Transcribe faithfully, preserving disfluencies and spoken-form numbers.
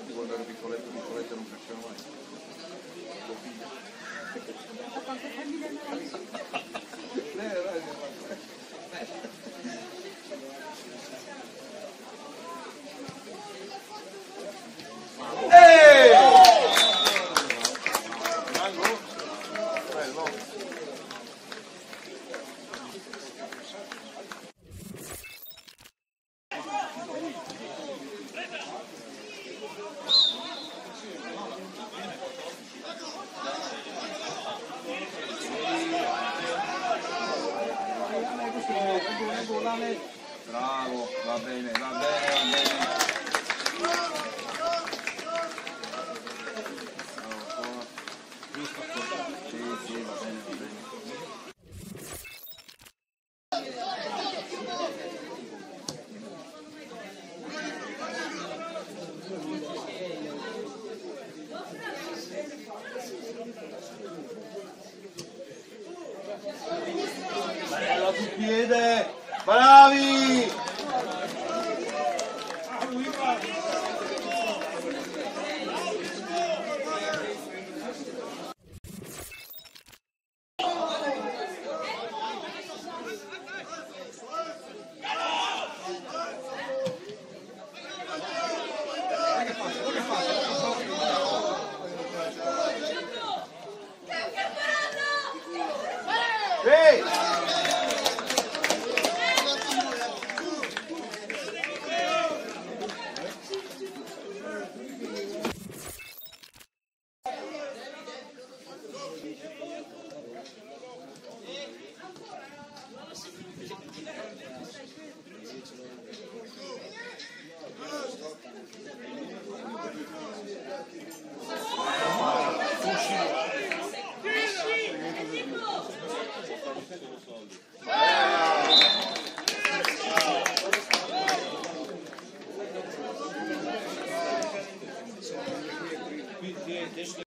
Devo andare picoletto, picoletto, non crescerà mai. Lo figlio. Eh, dai, dai, dai. Eh! Bello. Bravo, va bene, va bene, va bene. Bravo, ancora. Giusto così. Sì, sì, va bene, va bene. Bella sul piede! Bravi! Qui, qui, adesso